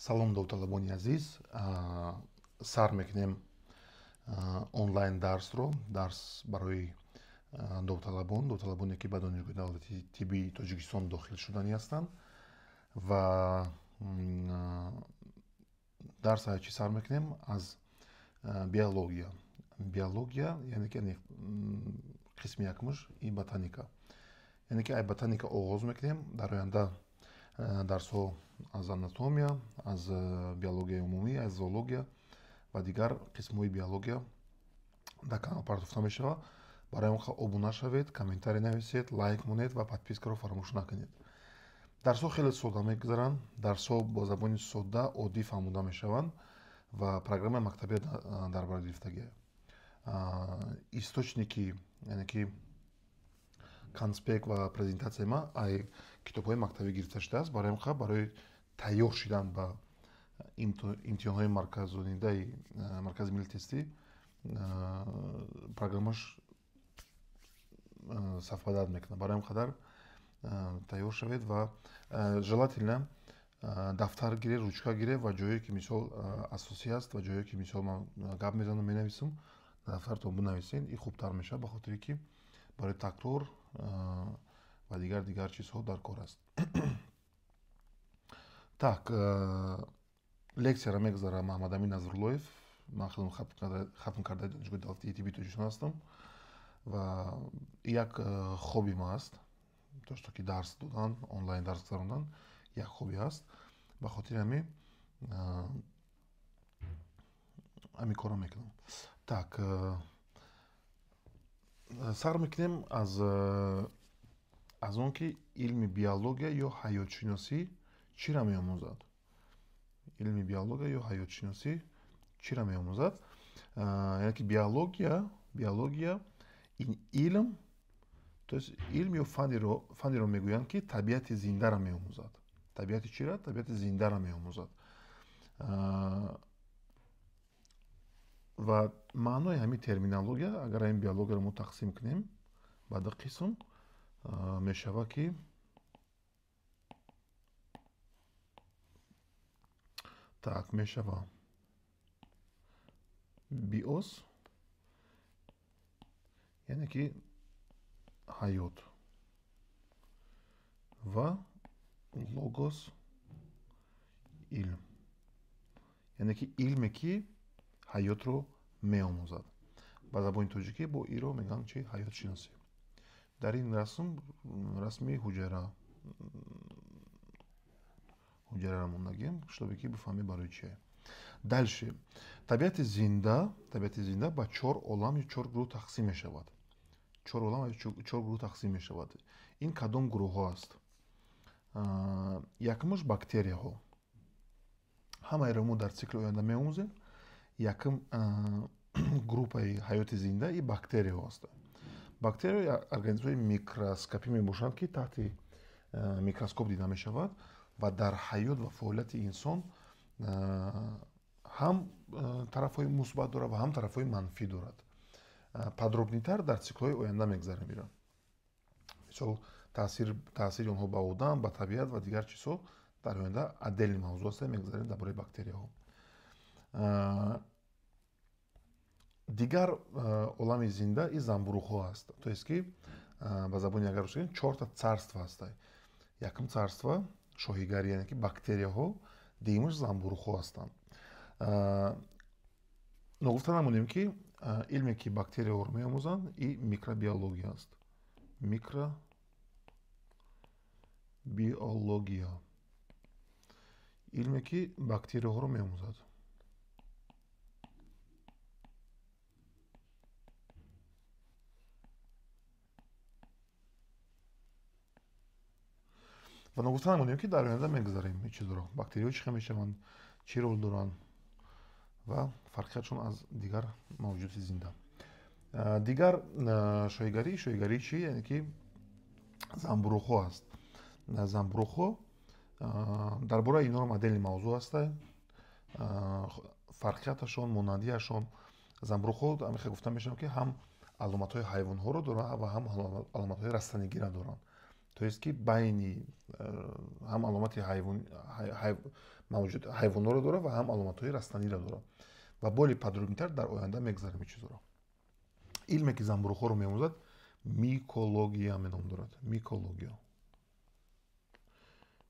Салом, довталабони азиз. Сар мекунем онлайн дарсро. Дарс барои довталабон, довталабоне ки ба Донишгоҳи давлатии тиббии Тоҷикистон дохил шуданӣ ҳастанд. Ва дарс чӣ сар мекунем? Аз биология. Биология, яъне ки қисми якумаш и ботаника. Яъне ки ай ботаника оғоз мекунем. Дар оянда дарсҳо аз анатомия, аз биологияи умумӣ, аз зоология ва дигар қисмҳои биология дар канал партофта мешавад. Барои он обуна шавед, комментарий нависед, лайк монед ва подпискаро фаромӯш накунед. Дарсҳо хеле сода мегузаранд, дарсҳо бо забони сода, оддӣ фаҳмода мешаванд ва программаи мактабия дар бар гирифтагиа. Источники, яъне ки конспект ва презентатсияи ма ай китобҳои мактабӣ гирифта шудааст. Барои ҳам барои тайёр шудан ба имтиҳонҳои марказонидаи Маркази миллии тестӣ программаш совпадат мекунад. Барои ҳам қадар тайёр шавед ва желательно дафтар гиред, ручка гиред ва ҷое ки мисол асосӣ аст ва ҷое ки мисол ман гап мезанам, менависам, дафтартон бинависед, ин хубтар мешавад, ба хотире ки барои такрор ва дигар чизҳо дар кор аст. Так, лексияро мегузарам Маҳмадамин Назруллоев. Ман худам хатм кардаи Донишгоҳи давлатии тиббии Тоҷикистон ҳастам ва як хобби ма аст, то что ки дарс додан, онлайн дарс гузарондан як хобби аст. Ба хотири ҳамин ҳамин корро мекунам. Так, сар мекунем аз он ки илми биология ё ҳаётшиносӣ чиро меомӯзад. Илми биология ё ҳаётшиносӣ чиро меомӯзад? Яъне ки биология ин илм, то есть илм ё фанниро мегӯянд, ки табиати зиндаро меомӯзад. Табиати чиро? Табиати зиндаро меомӯзад. Ва маънои ҳамин терминология, агар ҳамин биологияро мо тақсим кунем ба ду қисм, мешавад ки так, мешава биос, яъне ки ҳаёт, ва логос илм, яъне ки илме ки ҳаётро меомӯзад. Ба забони тоҷикӣ бо иро мегӯянд чи? Ҳаётшиносӣ. Дар ин расм расми ҳуҷраро мондагем, чтобы ки бифаҳмед барои чие. Дальше. Табиати зинда ба чор олам ё чор гурӯҳ тақсим мешавад. Чор олам ё чор гурӯҳ тақсим мешавад. Ин кадом гурӯҳҳо аст? Якумаш бактерияҳо. Ҳамаеро мо дар цикли оянда меомӯзем. Якум группаи ҳаёти зинда и бактерияҳо ҳастанд. Бактерияҳо организмҳои микроскопӣ мебошанд, ки таҳти микроскоп дида мешавад ва дар ҳаёт ва фаъолияти инсон ҳам тарафҳои мусбат дорад ва ҳам тарафҳои манфӣ дорад. Подробнитар дар циклҳои оянда мегузарем ира. Мисол, таъсири онҳо ба одам, ба табиат ва дигар чизҳо дар оянда отдельный мавзӯъ аст, мегузарем дар бораи бактерияҳо. Дигар олами зинда и занбуруғҳо аст. То есть ки ба забони агар русӣ чорта царство ҳаст. Якум царство шоҳигарӣ, яъне ки бактерияҳо, дуюмаш занбуруғҳо ҳастанд. Ногуфта намонем ки илме ки бактерияҳоро меомӯзанд и микробиология аст. Микробиология илме ки бактерияҳоро меомӯзад. Ва ногуфта намонем ки дар оянда мегузарем ин чизро. Бактерияҳо чӣ хел мешаванд, чӣ рол доранд ва фарқиятшон аз дигар мавҷудоти зинда. Дигар шоҳигарӣ чи? Яъне ки занбуруғҳо аст. Занбуруғҳо дар бораи инҳоро отдельный мавзӯъ аст. Фарқияташон, монандиашон. Занбуруғҳо ҳамин гуфта мешаванд, ки ҳам аломатҳои ҳайвонҳоро доранд ва ҳам аломатҳои растанигиро доранд. То есть ки байни ҳам аломати ҳайвонҳоро дорад ва ҳам аломатҳои растаниро дорад. Ва более подробный тар дар оянда мегзарем ин чизҳоро. Илме ки занбуруғҳоро меомӯзад микология меном дорад. Микология.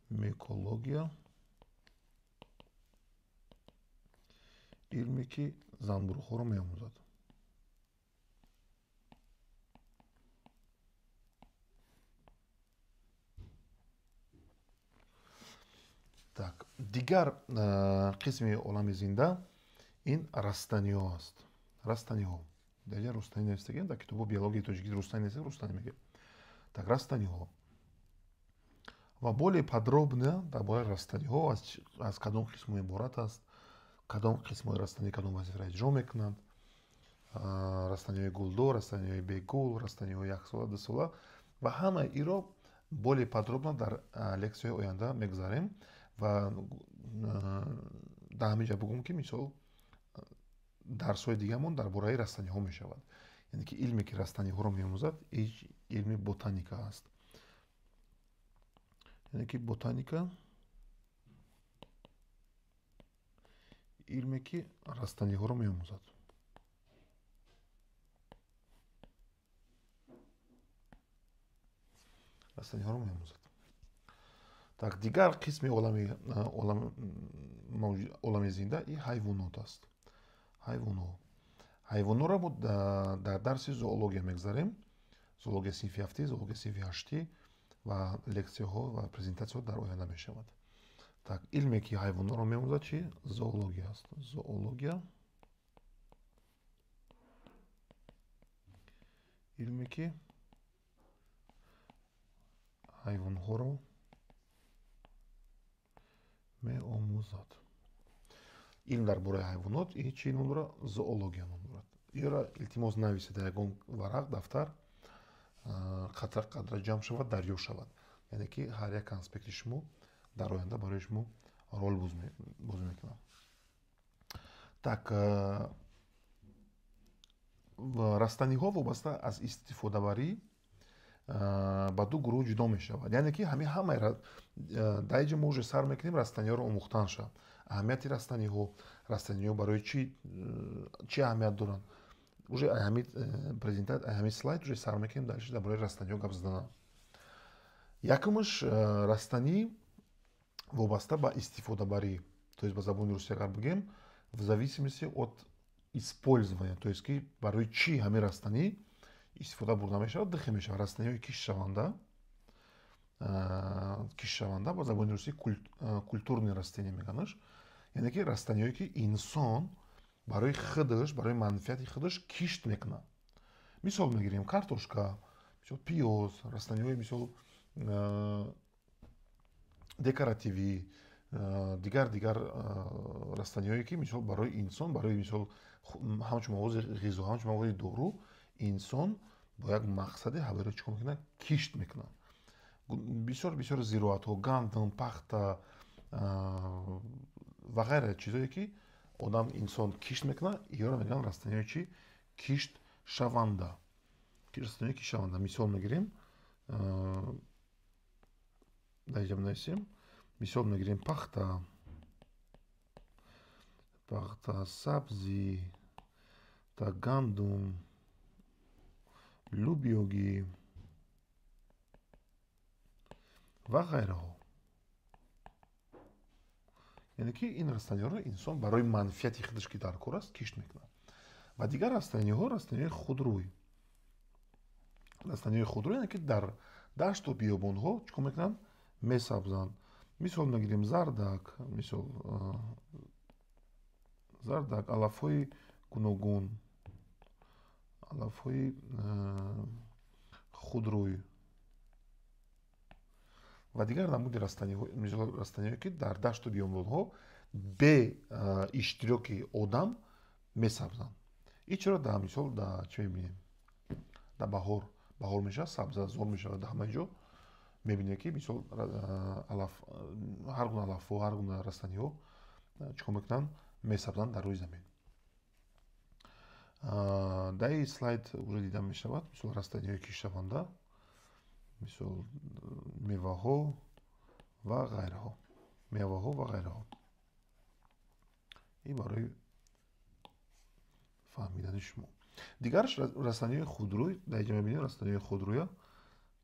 Микология илме ки занбуруғҳоро меомӯзад. Так, дигар қисми олами зинда ин растаниҳо аст. Растаниҳо. Дар ҷа рустанӣ навистагем, дар китоби биологияи тоҷикӣ рустанӣ нависта, рустанӣ мегӯем. Так, растаниҳо. Ва более подробно дар бораи растаниҳо аз кадом қисмҳо иборат аст, кадом қисмҳои растанӣ кадом вазифаро иҷро мекунанд, растаниҳои гулдор, растаниҳои бегул, растаниҳои яксола, дусола ва ҳамаи инро более подробно дар лексияҳои оянда мегузарем. Ва дар ҳамин ҷа бигӯм, ки мисол дарсҳои дигаамон дар бораи растаниҳо мешавад. Яъне ки илме ки растаниҳоро меомӯзад илми ботаника аст. Яъне ки ботаника илме ки растаниҳоро меомӯзад. Растаниҳоро меомӯзад. Так, дигар қисми олами зинда и ҳайвонот аст. Ҳайвонҳо. Ҳайвонҳоро мо дар дарси зоология мегзарем. Зоология синфи ҳафтӣ, зоология синфи ҳаштӣ ва лексияҳо ва презентатсияҳо дар оянда мешавад. Так, илме ки ҳайвонҳоро меомӯзад чи? Зоология аст. Зоология илме ки ҳайвонҳоро меомӯзад. Илм дар бораи ҳайвонот и чӣ ном дорад? Зоология ном дорад. Инро илтимос нависед дар ягон варақ, дафтар, қатра қатра ҷамъ шавад, дарё шавад. Яъне ки ҳар як конспекти шумо дар оянда барои шумо рол бозӣ мекунад. Так, растаниҳо вобаста аз истифодабарӣ ба ду гурӯҳ ҷудо мешавад. Яъне ки ҳамин ҳамаи дар инҷо мо уже сар мекунем растаниҳоро омӯхтан шавад. Аҳамияти растаниҳо, растаниҳо барои чӣ аҳамият доранд. Уже ҳамин презентат, ҳамин слайд уже сар мекунем дальше дар бораи растаниҳо гап задан. Якумаш растанӣ вобаста ба истифодабарӣ, то есть ба забони русӣ агар бигем, в зависимости от использования, то есть ки барои чӣ ҳамин растанӣ истифода бурда мешавад, дихе мешавад. Растаниҳои киштшаванда, киштшаванда ба забони русӣ культурные растения мегӯянд, яъне ки растаниҳое ки инсон барои худаш, барои манфиати худаш кишт мекунад. Мисол мегирем картошка, мисол пиёз, растаниҳои мисол декоративӣ, дигар растаниҳое ки мисол барои инсон, барои мисол ҳамчун маводи ғизо, ҳамчун маводи дору инсон бо як мақсади ҳавоиро чӣ кор мекунад? Кишт мекунад. Бисёр бисёр зироатҳо, гандум, пахта ва ғайра чизое ки одам инсон кишт мекунад, инҳоро мегӯянд растаниҳои чӣ? Киштшаванда. Растаниҳои киштшаванда. Мисол мегирем, дар инҷа менависем, мисол мегирем пахта, пахта, сабзӣ, та гандум, лӯбиёгӣ ва ғайраҳо. Яъне ки ин растаниҳоро инсон барои манфиати худаш ки дар кор аст кишт мекунад. Ва дигар растаниҳо растаниҳои худрӯй. Растаниҳои худрӯй яъне ки дар дашту биёбонҳо чӣ кор мекунанд? Месабзанд. Мисол мегирем зардак, мисол зардак, алафҳои гуногун, алафҳои худрӯй ва дигар намуди растаниҳо, мисол растаниҳое ки дар дашту биёбонҳо бе иштироки одам месабзанд. Ин чиро дар мисол дар чӣ мебинем? Дар баҳор, баҳор мешавад, сабзазор мешавад дар ҳама ҷо. Мебинем ки мисол алаф, ҳар гуна алафҳо, ҳар гуна растаниҳо чӣ кор мекунанд? Месабзанд дар рӯи замин. Дар ин слайд уже дида мешавад мисол растаниҳои киштшаванда. Мисол меваҳо ва ғайраҳо. Меваҳо ва ғайраҳо. Ин барои фаҳмидани шумо. Дигараш растаниҳои худрӯй, дар инҷа мебинем растаниҳои худрӯя,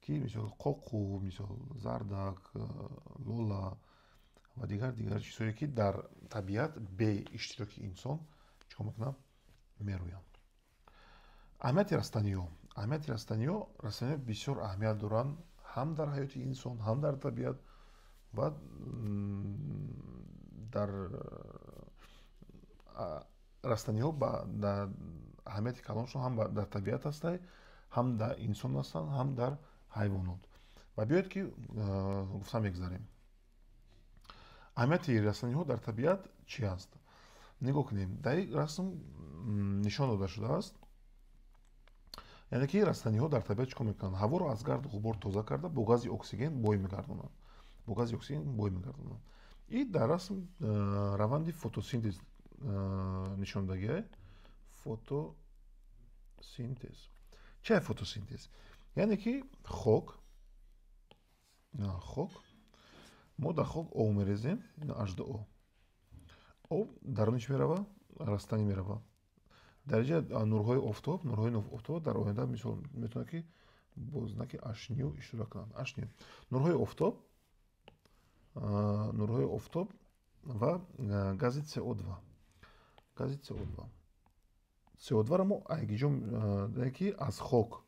ки мисол қоқу, мисол зардак, лола ва дигар чизҳое, ки дар табиат бе иштироки инсон чикор мекунанд? Мерӯянд. Аҳамияти растаниҳо. Аҳамияти растаниҳо, растаниҳо бисёр аҳамият доранд ҳам дар ҳаёти инсон, ҳам дар табиат ва дар растаниҳо аҳамияти калоншон ҳам дар табиат ҳастанд, ҳам дар инсон ҳастанд, ҳам дар ҳайвонот. Ва биёед ки гуфта мегузарем. Аҳамияти растаниҳо дар табиат чӣ аст? Нигоҳ кунем. Дар ин расм нишон дода шудааст, яъне ки растаниҳо дар табиат чӣ кор мекунанд? Ҳаворо аз гарду ғубор тоза карда бо гази оксиген бой мегардонанд. Бо гази оксиген бой мегардонанд. И дар расм раванди фотосинтез нишондагиа. Фотосинтез. Чӣ е фотосинтез? Яъне ки хок, мо дар хок об мерезем, H2O. Об даруни чӣ мерава? Растанӣ мерава. Дар инҷа нурҳои офтоб, нурҳои офтоб дар оянда мисол метавонад ки бо знаки H иштирок кунанд. H. Нурҳои офтоб, нурҳои офтоб ва гази CO2. Гази CO2. CO2-ро мо айгиҷо ки аз хок,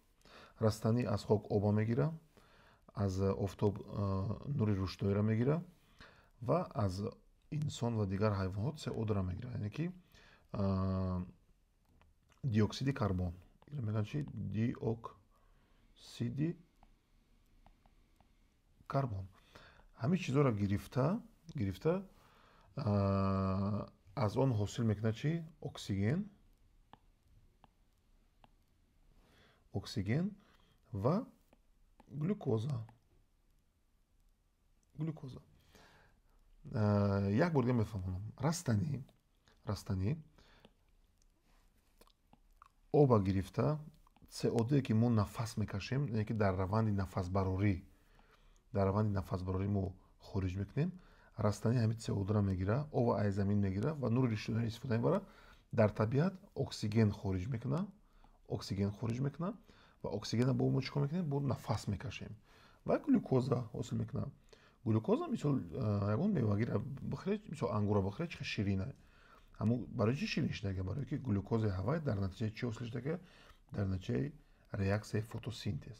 растанӣ аз хок оба мегира, аз офтоб нури рӯшноиро мегира ва аз инсон ва дигар ҳайвонҳо CO2-ро мегира. Яъне ки диоксиди карбон. Инро мегӯянд чи? Диоксиди карбон. Ҳамин чизҳоро гирифта аз он ҳосил мекунад чи? Оксиген. Оксиген ва глюкоза. Глюкоза. Як бор дига мефаҳмонам. Растанӣ оба гирифта CO2 ки мо нафас мекашем, яъне ки дар раванди нафасбарорӣ, мо хориҷ мекунем, растанӣ ҳамин CO2-ро мегира, оба аз замин мегира ва нури рӯшноиро истифода мебарад. Дар табиат оксиген хориҷ мекунад, ва оксигенро бо мо чӣ кор мекунем? Бо нафас мекашем ва глюкоза ҳосил мекунад. Глюкоза мисол ягон мевагиро бихӯред, мисол ангурро бихӯред, чӣ қадр ширин аст. Аммо барои чӣ ширин шудага? Барои ки глюкозаи ҳавай дар натиҷаи чӣ ҳосил шудага? Дар натиҷаи реаксияи фотосинтез.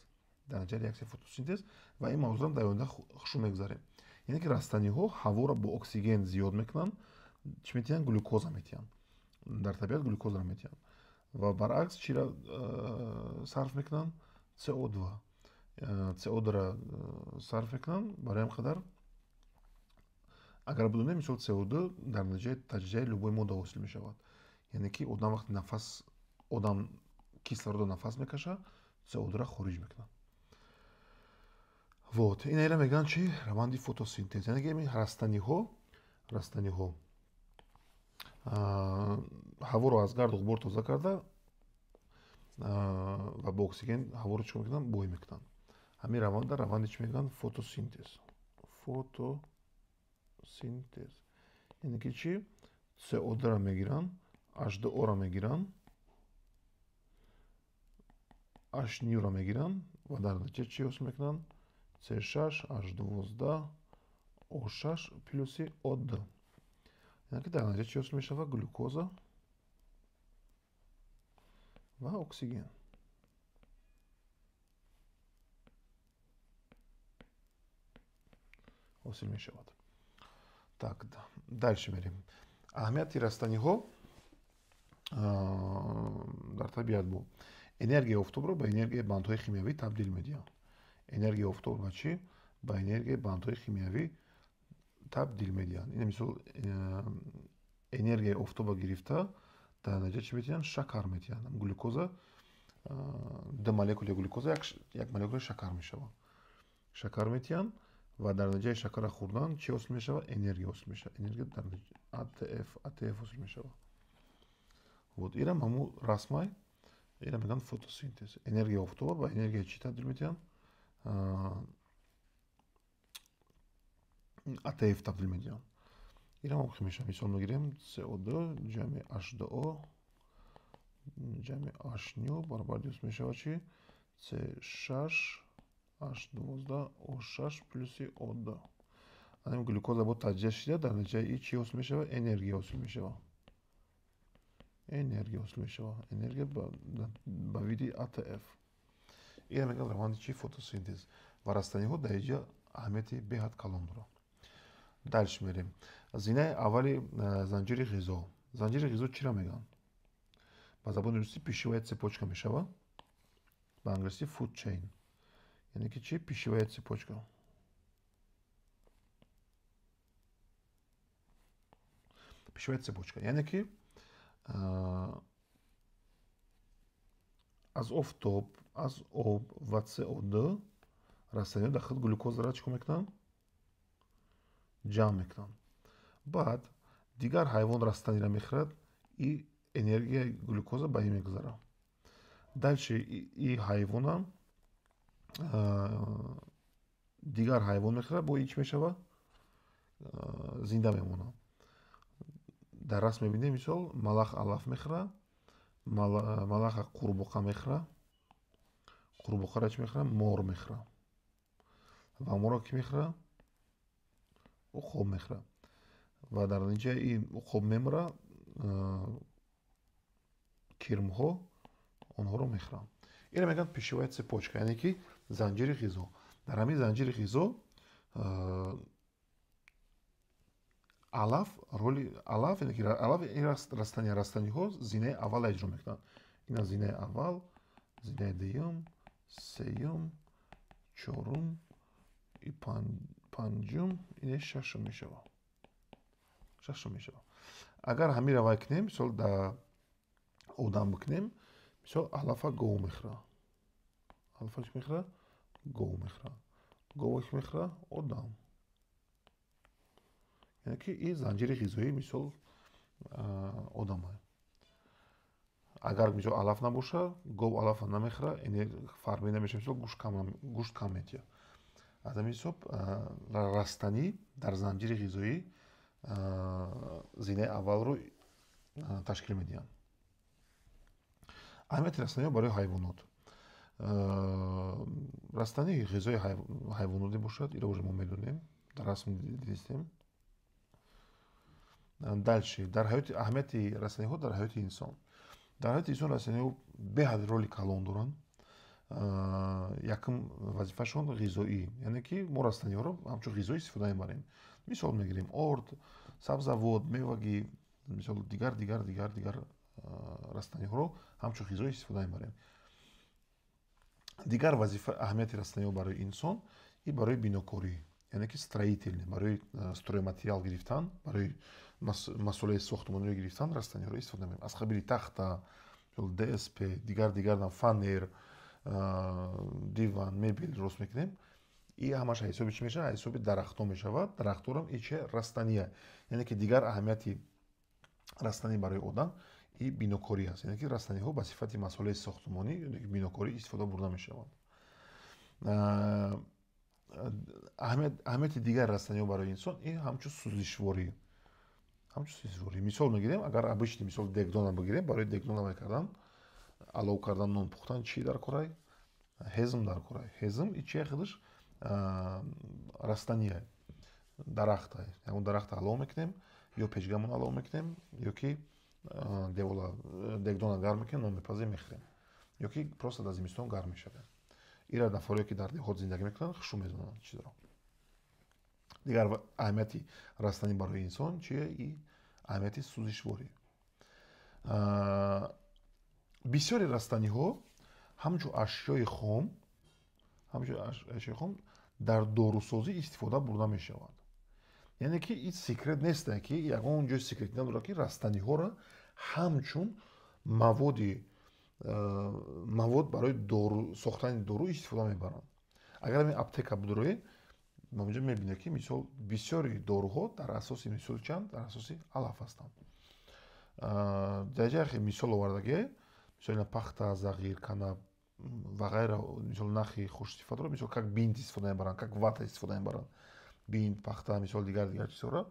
Дар натиҷаи реаксияи фотосинтез. Ва ин мавзӯъро дар оянда хушу мегузарем. Яъне ки растаниҳо ҳаворо бо оксиген зиёд мекунанд, чӣ метиҳанд? Глюкоза метиҳанд. Дар табиат глюкозаро метиҳанд. Ва баръакс чиро сарф мекунанд? CO2. CO2-ро сарф мекунанд. Барои ҳам қадар агар бидонем, мисол CO2 дар натиҷаи таҷзияи любой модда ҳосил мешавад. Яъне ки одам вақти нафас, одам кислородро нафас мекашад, CO2-ро хориҷ мекунад. Вот, инро мегӯянд чи? Раванди фотосинтез. Яъне ки ин растаниҳо ҳаворо аз гарду ғубор тоза карда ва бо оксиген ҳаворо чӣ мекунанд? Бой мекунанд. Ҳамин раванда раванди чӣ мегӯянд? Фотосинтез. Фотосинтез. Яъне ки чӣ? CO2-ро мегиранд, H2O-ро мегиранд, H-ро мегиранд ва дар натиҷа чӣ ҳосил мекунанд? C6, H12, O6 плюси O2. Яъне ки дар натиҷа чӣ ҳосил мешавад? Глюкоза ва оксиген. Ҳосил мешавад. Так, дальше мерем. Аҳамияти растаниҳо дар табиат бу. Энергияи офтобро ба энергияи бандҳои химиявӣ табдил медиҳанд. Энергияи офтобро ба чӣ? Ба энергияи бандҳои химиявӣ табдил медиҳанд. Ин мисол энергияи офтобро гирифта дар натиҷа чӣ метиҳанд? Шакар метиҳанд. Глюкоза, ду молекулаи глюкоза як молекулаи шакар мешавад. Шакар метиҳанд ва дар натиҷаи шакарро хӯрдан чӣ ҳосил мешавад? Энергия ҳосил мешавад. Энергия дар АТФ ҳосил мешавад. Вот, инам ҳамун расмай, инам мегӯянд фотосинтез. Энергияи офтобро ба энергияи чӣ табдил медиҳанд? АТФ табдил медиҳанд. Ира ҳам мешавад. Мисол мегирем CO2 ҷамъи H2O ҷамъи H9 баробар дюс мешавад чи? C6 H12 O6 плюси O2. Анам глюкоза бо таҷзия шида дар натиҷаи и чӣ ҳосил мешавад? Энергия ҳосил мешавад. Энергия ҳосил мешавад. Энергия ба види АТФ. Ира мегӯянд раванди чи? Фотосинтез. Ва растаниҳо дар инҷа аҳамияти беҳад калон доранд. Дальше мерем. Зинаи аввали занҷири ғизо. Занҷири ғизо чиро мегӯянд? Ба забони русӣ пищевая цепочка мешавад. Ба англисӣ food chain. Яъне ки чи? Пищевая цепочка. Пищевая цепочка. Яъне ки аз офтоб, аз об ва CO2 растаниҳо дар худ глюкозаро чӣ кор мекунанд? Ҷамъ мекунанд. Баъд дигар ҳайвон растаниро мехӯрад и энергияи глюкоза ба ин мегузарад. Дальше и ҳайвона дигар ҳайвон мехӯрад, бо и чӣ мешавад? Зинда мемонад. Дар расм мебинем, мисол, малах алаф мехӯрад, малаха қурбоқа мехӯрад, қурбоқаро чӣ мехӯрад? Мор мехӯрад. Ва морро кӣ мехӯрад? Уқоб мехӯрад. Ва дар натиҷаи ин уқоб мемирад, кирмҳо онҳоро мехӯранд. Инро мегӯянд пищевая цепочка, яъне ки занҷири ғизо. Дар ҳамин занҷири ғизо алаф роли алаф, яъне ки алаф ин растани, растаниҳо зинаи аввал иҷро мекунанд. Ина зинаи аввал, зинаи дуюм, сеюм, чорум, и панҷум, ин шашум мешавад. Шашум мешавад. Агар ҳаминро вай кунем, мисол да одам бикунем, мисол алафа гов мехӯрад. Алафа чӣ мехӯрад? Гов мехӯрад. Гова чӣ мехӯрад? Одам. Яъне ки ин занҷири ғизоӣ мисол одамае. Агар мисол алаф набошад, гов алафа намехӯрад, фарбе намешавад, мисол гӯшт кам метиҳад. Аз ҳамин ҳисоб растанӣ дар занҷири ғизоӣ зинаи аввалро ташкил медиҳанд. Аҳамияти растаниҳо барои ҳайвонот. Растанӣ ғизои ҳайвонот мебошад, инро уже мо медонем, дар расм дидистем. Дальше, дар ҳаёти аҳамияти растаниҳо дар ҳаёти инсон. Дар ҳаёти инсон растаниҳо беҳад роли калон доранд. Якум вазифашон ғизоӣ, яъне ки мо растаниҳоро ҳамчун ғизо истифода мебарем. Мисол мегирем орд, сабзавот, мевагӣ, мисол дигар дигар дигар дигар растаниҳоро ҳамчун ғизо истифода мебарем. Дигар вазифа аҳамияти растаниҳо барои инсон и барои бинокорӣ, яъне ки строительный, барои стройматериал гирифтан, барои масолеҳи сохтмониро гирифтан растаниҳоро истифода мебарем. Аз қабили тахта, ДСП, дигар дигар фанер, диван, мебел рост мекунем. И ҳамааш ҳисоби чӣ мешавад? Ҳисоби дарахтҳо мешавад. Дарахтҳорам и че растания. Яъне ки дигар аҳамияти растанӣ барои одам и бинокорӣ аст. Яъне ки растаниҳо ба сифати масолеҳи сохтмонӣ, бинокорӣ истифода бурда мешаванд. Аҳамияти дигар растаниҳо барои инсон ин ҳамчун сӯзишворӣ. Ҳамчун сӯзишворӣ. Мисол мегирем, агар обычный мисол дегдона бигирем, барои дегдона вай кардан, алов кардан, нон пухтан чӣ дар корай? Ҳезм дар корай. Ҳезм и чия худаш растания, дарахта. Ягон дарахта алов мекунем, ё печгамон алов мекунем, ё ки девола дегдона гарм мекунем, нон мепазем, мехӯрем. Ё ки просто дар зимистон гарм мешавад. Ира нафаре ки дар деҳот зиндагӣ мекунанд, хушу медонанд чизро. Дигар аҳамияти растанӣ барои инсон чие? И аҳамияти сӯзишворӣ. Бисёри растаниҳо ҳамчун ашёи хом, ҳамчун ашёи хом дар дорусозӣ истифода бурда мешаванд. Яъне ки ин секрет нест, ки ягон ҷои секрет надорад, ки растаниҳоро ҳамчун мавод барои дору сохтани дору истифода мебаранд. Агар ҳамин аптека бидуроед, онҷо мебинед, ки мисол бисёри доруҳо дар асоси мисол чанд? Дар асоси алаф ҳастанд. Дар ҷа мисол овардагие, мисол ина пахта, зағир, канаб, ва ғайра, мисол нахи хушсифатро мисол как бинт истифода мебаранд, как вата истифода мебаранд. Бинт, пахта, мисол дигар дигар чизҳоро,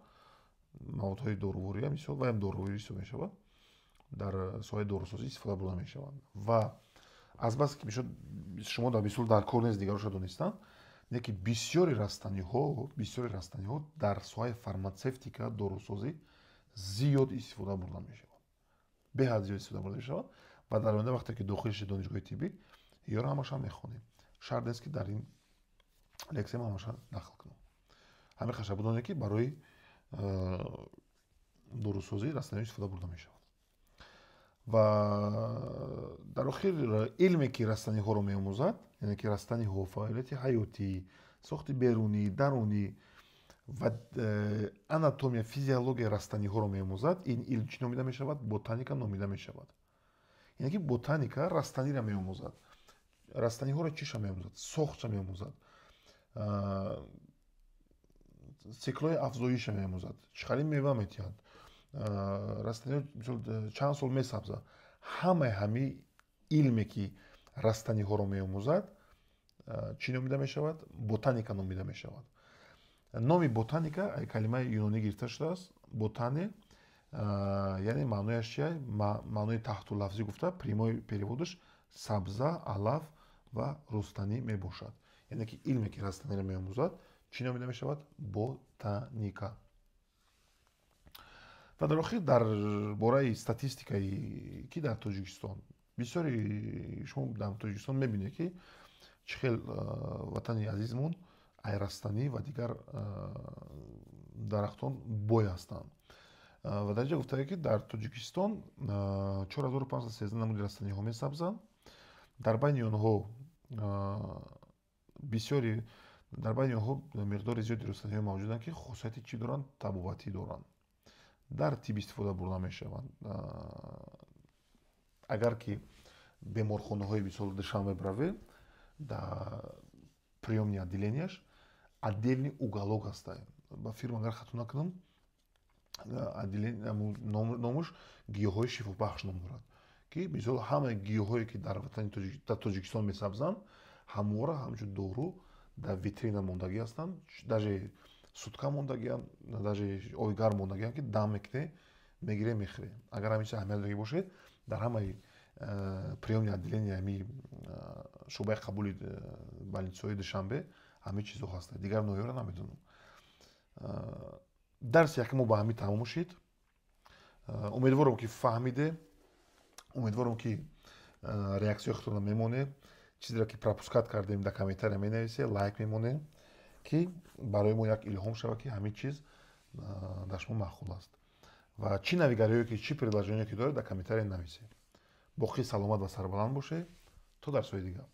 маводҳои дорувория, мисол ваям доруворӣ ҳисоб мешавад, дар соҳаи дорусозӣ истифода бурда мешаванд. Ва азбаски шумо дар мисол дар кор нест дигароша донистан, не ки бисёри растаниҳо дар соҳаи фармацевтика, дорусозӣ зиёд истифода бурда мешавад, беҳад зиёд истифода бурда мешавад. Ва дар оянда вақте ки дохил шид донишгоҳи тиббӣ, ёро ҳамаша мехонем. Шарт нест, ки дар ин лексия ман ҳамаша нақл кунам. Ҳамин хаша бидонед, ки барои дорусозӣ растаниҳо истифода бурда мешавад. Ва дар охир, илме ки растаниҳоро меомӯзад, яъне ки растаниҳо, фаъолияти ҳаётӣ, сохти берунӣ, дарунӣ ва анатомия, физиологияи растаниҳоро меомӯзад, ин илм чӣ номида мешавад? Ботаника номида мешавад. Яъне ки ботаника растаниро меомӯзад. Растаниҳоро чиша меомӯзад? Сохтша меомӯзад, циклҳои афзоиша меомӯзад, чӣ қадр мева метиҳанд растаниҳо, мисол чанд сол месабзад. Ҳамаи ҳамин илме ки растаниҳоро меомӯзад, чӣ номида мешавад? Ботаника номида мешавад. Номи ботаника калимаи юнонӣ гирифта шудааст, ботане, яъне маънояш чия? Маънои таҳту лафзӣ гуфта, прямой перевод аш сабза, алаф ва рустанӣ мебошад. Яъне ки илме ки растаниро меомӯзад, чӣ номида мешавад? Ботаника. Ва дар охир, дар бораи статистикаи ки дар Тоҷикистон, бисёри шумо дар Тоҷикистон мебинед, ки чӣ хел ватани азизмон ай растанӣ ва дигар дарахтон бой ҳастанд. Ва дар инҷа гуфтае, ки дар Тоҷикистон 4513 намуди растаниҳо месабзанд. Дар байни онҳо бисёри, дар байни онҳо миқдори зиёди растаниҳо мавҷуданд, ки хусусияти чӣ доранд? Табобатӣ доранд, дар тиб истифода бурда мешаванд. Агар ки беморхонаҳои мисол Душанбе биравед, дар приёмный отделения ш отдельный уголок ҳаста, ба фирма, агар хато накунам, номаш гиёҳҳои шифобахш ном дорад, ки мисол ҳамаи гиёҳҳое ки дар ватани дар Тоҷикистон месабзанд, ҳамвора ҳамчун дору дар витрина мондагӣ ҳастанд, даже сутка мондагианд, даже оби гарм мондагианд, ки дам мекунӣ, мегирем, мехӯрем. Агар ҳамин чиз аҳамият додагӣ бошед, дар ҳамаи приёмный отделения, ҳами шӯъбаи қабули больница ҳои Душанбе ҳамин чизҳо ҳастанд. Дигар ноҳияро намедонам. Дарси якум мо ба ҳамин тамом шид. Умедворам, ки фаҳмиде, умедворам, ки реаксияи худтонро мемонед, чизеро ки пропускать кардем, дар комментария менависед, лайк мемонед, ки барои мо як илҳом шавад, ки ҳамин чиз дар шумо маъқул аст. Ва чӣ навигариҳое ки, чӣ предложение ки доред, дар комментария нависед. Боқӣ саломат ва сарбаланд бошед. То дарсҳои дигар.